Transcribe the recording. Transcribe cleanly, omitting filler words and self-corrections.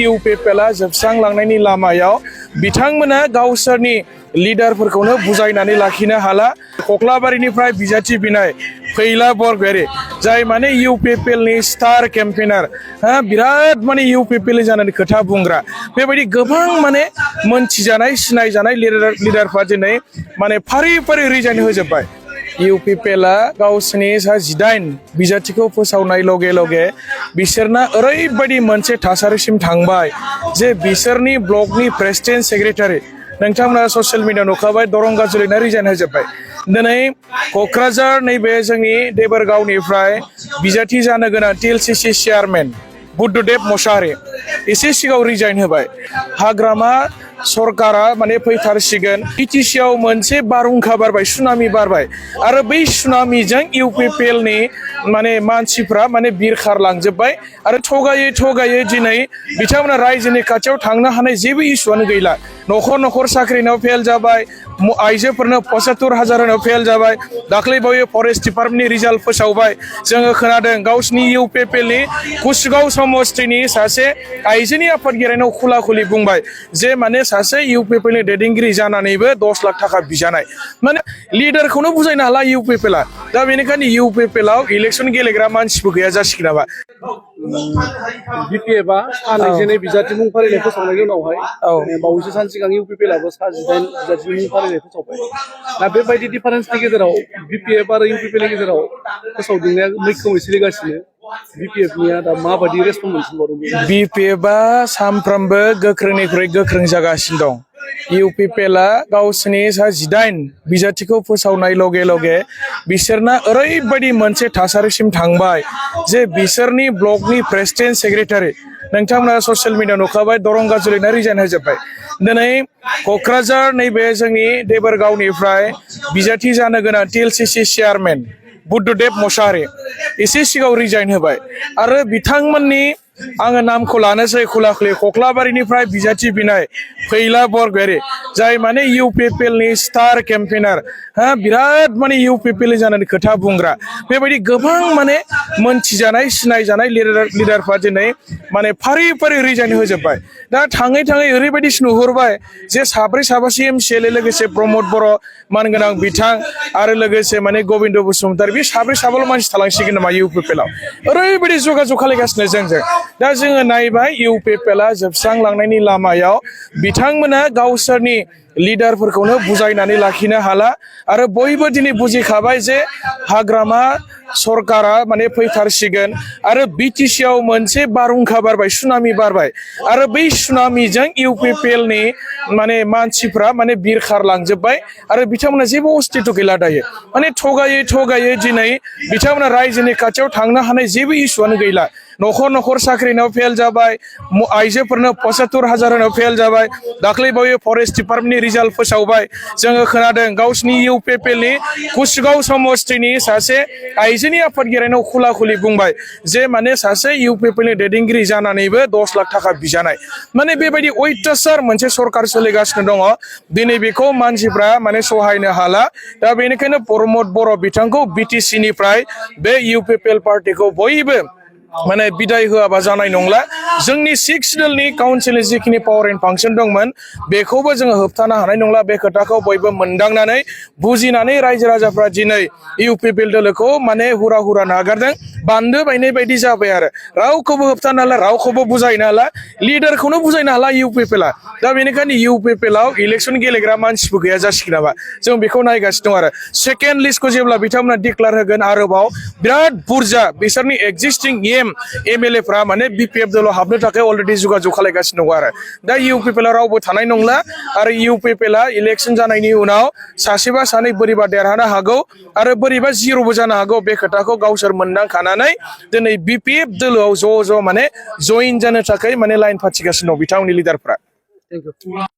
इउपिपिएलआ जोबस्रांलांनायनि लामायाव बिथांमोना गावसोरनि लिडारफोरखौनो बुजायनानै लाखिनो हाला। कक्लाबारिनिफ्राय बिजाथि बिनाय फैला बरगयारी जाय माने इउपिपिएलनि स्टार केम्पेनार बिराद माने इउपिपिएल जानानै खोथा बुंग्रा बेबायदि गोबां माने मोनथिजानाय सिनायजानाय लिडारफ्रा दिनै माने फारि फारि रिजाइन होजोब्बाय। इउपिपिएलआ गावसोरनि 18 बिजाथिखौ फोसावनाय लगे लगे बिसोरना ओरैबायदि मोनसे थासारिसिम थांबाय जे बिसोरनि ब्लकनि प्रेसिडेन्ट सेक्रेटारि नोंथांमोना ससियेल मिडिया नुखाबाय दरं गाजुलिना रिजाइन होजोब्बाय। दिनै क'क्राझार नैबे जोंनि देबोरगावनिफ्राय बिजाथि जानो गोनां टिएलसिसि चेयारमेन बुद्धदेब मसाहारि एसे सिगाङाव रिजाइन होबाय। हाग्रामा सरकारा माने फैथारसिगोन। बिटिसिआव मोनसे बारहुंखा बारबाय सुनामि बारबाय आरो बै सुनामिजों इउपिपिएलनि माने मानसिफ्रा माने बिरखारलांजोब्बाय आरो थगायै दिनै बिथांमोना रायजोनि खाथियाव थांनो हानाय जेबो इसुआनो गैला। न'खर न'खर साख्रिनाव फेल जाबाय, आइजोफोरनो 75,000 होनाव फेल जाबाय। दाख्लैबावै फरेस्ट डिपार्टमेन्टनि रिजाल्ट फोसावबाय। जोङो खोनादों गावसिनि इउपिपिएलनि कुसगाव समस्थिनि सासे आइजोनि आफादगिरिनाव खुला खुलि बुंबाय जे माने सासे इउपिपिएलनि दैदेनगिरि जानानैबो 10 लाख थाखा बिजानाय माने लिडारखौनो बुजायनो हाला इउपिपिएलआ। दा बेनिखायनो इउपिपिएलआव इलेक्सन गेलेग्रा मानसिबो गैया जासिगोन नामा? बिपिएफआ सानैजों बिजाथि मुं फारिलाइ फोसावनायनि उनावहाय बावैसो सान सिगां इउपिपिएलआबो 18 बिजाथि मुं फारिलाइ फोसावबाय। दा बेबायदि डिफारेन्सनि गेजेराव बिपिएफ आरो इउपिपिएलनि गेजेराव फोसावदिंनाया मैखोमै सोलिगासिनो। बिपिएफनिया दा माबायदि रेसपन्स मोनफिनबावदों? बिपिएफआ सानफ्रोमबो गोख्रोंनिख्रुइ गोख्रों जागासिनो दं। इउपिपिएलआ गावसोरनि 18 बिजाथिखौ फोसावनाय लगे लगे बिसोरना ओरैबायदि मोनसे थासारिसिम थांबाय जे बिसोरनि ब्लकनि प्रेसिडेन्ट सेक्रेटारि नोंथांमोना ससियेल मिडिया नुखाबाय दरं गाजुलिना रिजाइन होजोब्बाय। दिनै क'क्राझार नैबे जोंनि देबोरगावनिफ्राय बिजाथि जानो गोनां टिएलसिसि चेयारमेन बुद्धदेब मसाहारि एसे सिगाङाव रिजाइन होबाय आरो बिथांमोननि आङो नामखौ लानोसै खुला खुलि कक्लाबारिनिफ्राय बिजाथि बिनाय फैला बरगयारी जाय माने इउपिपिएलनि स्टार केम्पेनार बिराद माने इउपिपिएल जानानै खोथा बुंग्रा बेबायदि गोबां माने मोनथिजानाय सिनायजानाय लिडारफ्रा दिनै माने फारि फारि रिजाइन होजोब्बाय। दा थाङै ओरैबायदिसो नुहुरबाय जे साब्रै साबासो एमसिएलए लोगोसे प्रमद बर' मानगोनां बिथां आरो लोगोसे माने गबिन्द बसुमतारी बे साब्रै साबाल' मानसि थालांसिगोन नामा इउपिपिएलआव? ओरैबायदि जगाजग खालामगासिनो जोंजों। दा जोङो नायबाय इउपिपिएलआ जोबस्रांलांनायनि लामायाव बिथांमोना गावसोरनि लिडारफोरखौनो बुजायनानै लाखिनो हाला आरो बयबो दिनै बुजिखाबाय जे हाग्रामा सरकारा माने फैथारसिगोन आरो बिटिसिआव मोनसे बारहुंखा बारबाय सुनामि बारबाय आरो बै सुनामिजों इउपिपिएलनि माने मानसिफ्रा माने बिरखारलांजोब्बाय आरो बिथांमोना जेबो अस्तित्व गैला दायो। माने थगायै दिनै बिथांमोना रायजोनि खाथियाव थांनो हानाय जेबो इसुआनो गैला। न'खर न'खर साख्रिनाव फेल जाबाय, आइजोफोरनो 75,000 होनाव फेल जाबाय। दाख्लैबावै फरेस्ट डिपार्टमेन्टनि रिजाल्ट फोसावबाय। जोङो खोनादों गावसिनि इउपिपिएलनि कुसगाव समस्थिनि सासे आइजोनि आफादगिरिनाव खुला खुलि बुंबाय जे माने सासे इउपिपिएलनि दैदेनगिरि जानानैबो 10 लाख थाखा बिजानाय माने बेबायदि अयथासार मोनसे सरकार सोलिगासिनो दङ। दिनै बेखौ मानसिफ्रा माने सहायनो हाला। दा बेनिखायनो प्रमद बर' बिथांखौ बिटिसिनिफ्राय बे इउपिपिएल पार्टिखौ बयबो माने बिदाय होआबा जानाय नंला। जोंनि 6 दोलनि काउन्सिलनि जिखिनि पावार एन्ड फांसन दंमोन बेखौबो जोङो होबथानो हानाय नंला। बे खोथाखौ बयबो मोनदांनानै बुजिनानै रायजो राजाफ्रा दिनै इउपिपिएल दोलोखौ माने हुरा नागारदों। बान्दो बायनाय बायदि जाबाय आरो रावखौबो होबथानो हाला, रावखौबो बुजायनो हाला, लिडारखौनो बुजायनो हाला इउपिपिएलआ। दा बेनिखायनो इउपिपिएलआव इलेक्सन गेलेग्रा मानसिबो गैया जासिगोन नामा? जों बेखौ नायगासिनो दं आरो सेकेन्ड लिस्टखौ जेब्ला बिथांमोना डिक्लेयार होगोन आरोबाव बिराद बुरजा बिसोरनि एक्जिस्टिं एमएलएफ्रा माने बिपिएफ दोलाव हाबनो थाखाय अलरेडि जगाजग खालामगासिनो दं आरो दा इउपिपिएलआव रावबो थानाय नंला आरो इउपिपिएलआ इलेक्सन जानायनि उनाव सासेबा सानै बोरैबा देरहानो हागौ आरो बोरैबा जिर'बो जानो हागौ। बे खोथाखौ गावसोर मोनदांखानानै दिनै बिपिएफ दोलोआव ज' माने जयेन जानो थाखाय माने लाइन फाथिगासिनो दं बिथांमोननि लिडारफ्रा।